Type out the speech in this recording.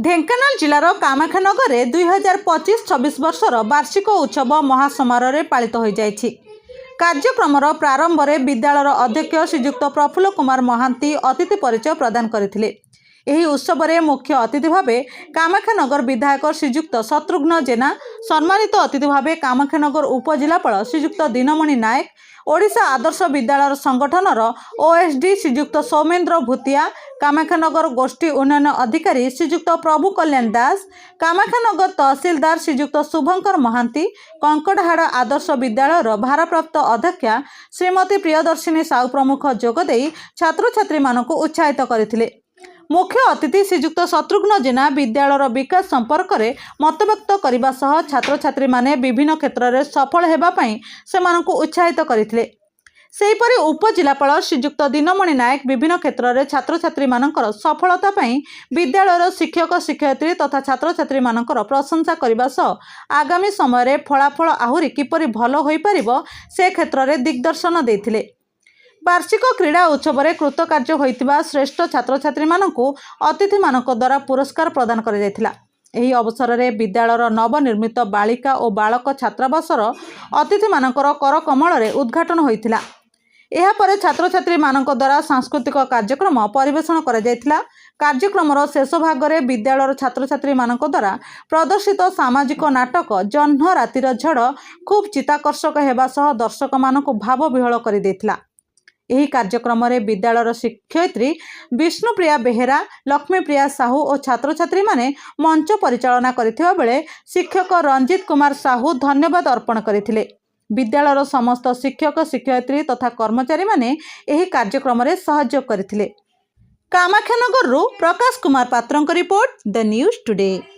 ଢେଙ୍କାନାଳ ଜିଲ୍ଲାର କାମାକ୍ଷାନଗରରେ 2025-26 ବର୍ଷର ବାର୍ଷିକ ଉତ୍ସବ ମହାସମାରୋହରେ ପାଳିତ ହୋଇଯାଇଛି। କାର୍ଯ୍ୟକ୍ରମର ପ୍ରାରମ୍ଭରେ ବିଦ୍ୟାଳୟର ଅଧ୍ୟକ୍ଷ ଶ୍ରୀଯୁକ୍ତ ପ୍ରଫୁଲ୍ଲ କୁମାର ମହାନ୍ତି ଅତିଥି ପରିଚୟ ପ୍ରଦାନ କରିଥିଲେ। ଏହି ଉତ୍ସବରେ ମୁଖ୍ୟ ଅତିଥି ଭାବେ କାମାକ୍ଷାନଗର ବିଧାୟକ ଶ୍ରୀଯୁକ୍ତ ଶତ୍ରୁଘ୍ନ ଜେନା, ସମ୍ମାନିତ ଅତିଥି ଭାବେ କାମାକ୍ଷାନଗର ଉପଜିଲ୍ଲାପାଳ ଶ୍ରୀଯୁକ୍ତ ଦିନମଣି ନାୟକ, ଓଡ଼ିଶା ଆଦର୍ଶ ବିଦ୍ୟାଳୟର ସଂଗଠନର ଓଏସ୍ଡି ଶ୍ରୀଯୁକ୍ତ ସୌମେନ୍ଦ୍ର ଭୂତିଆ, କାମାକ୍ଷାନଗର ଗୋଷ୍ଠୀ ଉନ୍ନୟନ ଅଧିକାରୀ ଶ୍ରୀଯୁକ୍ତ ପ୍ରଭୁ କଲ୍ୟାଣ ଦାସ, କାମାକ୍ଷାନଗର ତହସିଲଦାର ଶ୍ରୀଯୁକ୍ତ ଶୁଭଙ୍କର ମହାନ୍ତି, କଙ୍କଡ଼ାହାଡ଼ ଆଦର୍ଶ ବିଦ୍ୟାଳୟର ଭାରପ୍ରାପ୍ତ ଅଧ୍ୟକ୍ଷା ଶ୍ରୀମତୀ ପ୍ରିୟଦର୍ଶିନୀ ସାହୁ ପ୍ରମୁଖ ଯୋଗଦେଇ ଛାତ୍ରଛାତ୍ରୀମାନଙ୍କୁ ଉତ୍ସାହିତ କରିଥିଲେ। ମୁଖ୍ୟ ଅତିଥି ଶ୍ରୀଯୁକ୍ତ ଶତ୍ରୁଘ୍ନ ଜେନା ବିଦ୍ୟାଳୟର ବିକାଶ ସମ୍ପର୍କରେ ମତବ୍ୟକ୍ତ କରିବା ସହ ଛାତ୍ରଛାତ୍ରୀମାନେ ବିଭିନ୍ନ କ୍ଷେତ୍ରରେ ସଫଳ ହେବା ପାଇଁ ସେମାନଙ୍କୁ ଉତ୍ସାହିତ କରିଥିଲେ। ସେହିପରି ଉପଜିଲ୍ଲାପାଳ ଶ୍ରୀଯୁକ୍ତ ଦିନମଣି ନାୟକ ବିଭିନ୍ନ କ୍ଷେତ୍ରରେ ଛାତ୍ରଛାତ୍ରୀମାନଙ୍କର ସଫଳତା ପାଇଁ ବିଦ୍ୟାଳୟର ଶିକ୍ଷକ, ଶିକ୍ଷୟିତ୍ରୀ ତଥା ଛାତ୍ରଛାତ୍ରୀମାନଙ୍କର ପ୍ରଶଂସା କରିବା ସହ ଆଗାମୀ ସମୟରେ ଫଳାଫଳ ଆହୁରି କିପରି ଭଲ ହୋଇପାରିବ, ସେ କ୍ଷେତ୍ରରେ ଦିଗ୍ଦର୍ଶନ ଦେଇଥିଲେ। ବାର୍ଷିକ କ୍ରୀଡ଼ା ଉତ୍ସବରେ କୃତକାର୍ଯ୍ୟ ହୋଇଥିବା ଶ୍ରେଷ୍ଠ ଛାତ୍ରଛାତ୍ରୀମାନଙ୍କୁ ଅତିଥିମାନଙ୍କ ଦ୍ୱାରା ପୁରସ୍କାର ପ୍ରଦାନ କରାଯାଇଥିଲା। ଏହି ଅବସରରେ ବିଦ୍ୟାଳୟର ନବନିର୍ମିତ ବାଳିକା ଓ ବାଳକ ଛାତ୍ରାବାସର ଅତିଥିମାନଙ୍କର କରକମଳରେ ଉଦ୍ଘାଟନ ହୋଇଥିଲା। ଏହାପରେ ଛାତ୍ରଛାତ୍ରୀମାନଙ୍କ ଦ୍ୱାରା ସାଂସ୍କୃତିକ କାର୍ଯ୍ୟକ୍ରମ ପରିବେଷଣ କରାଯାଇଥିଲା। କାର୍ଯ୍ୟକ୍ରମର ଶେଷ ଭାଗରେ ବିଦ୍ୟାଳୟର ଛାତ୍ରଛାତ୍ରୀମାନଙ୍କ ଦ୍ୱାରା ପ୍ରଦର୍ଶିତ ସାମାଜିକ ନାଟକ ଜହ୍ନ ରାତିର ଝଡ଼ ଖୁବ୍ ଚିତ୍ତାକର୍ଷକ ହେବା ସହ ଦର୍ଶକମାନଙ୍କୁ ଭାବବିହ୍ୱଳ କରିଦେଇଥିଲା। ଏହି କାର୍ଯ୍ୟକ୍ରମରେ ବିଦ୍ୟାଳୟର ଶିକ୍ଷୟିତ୍ରୀ ବିଷ୍ଣୁପ୍ରିୟା ବେହେରା, ଲକ୍ଷ୍ମୀପ୍ରିୟା ସାହୁ ଓ ଛାତ୍ରଛାତ୍ରୀମାନେ ମଞ୍ଚ ପରିଚାଳନା କରିଥିବା ବେଳେ ଶିକ୍ଷକ ରଞ୍ଜିତ କୁମାର ସାହୁ ଧନ୍ୟବାଦ ଅର୍ପଣ କରିଥିଲେ। ବିଦ୍ୟାଳୟର ସମସ୍ତ ଶିକ୍ଷକ, ଶିକ୍ଷୟିତ୍ରୀ ତଥା କର୍ମଚାରୀମାନେ ଏହି କାର୍ଯ୍ୟକ୍ରମରେ ସହଯୋଗ କରିଥିଲେ। କାମାକ୍ଷାନଗରରୁ ପ୍ରକାଶ କୁମାର ପାତ୍ରଙ୍କ ରିପୋର୍ଟ, the news today.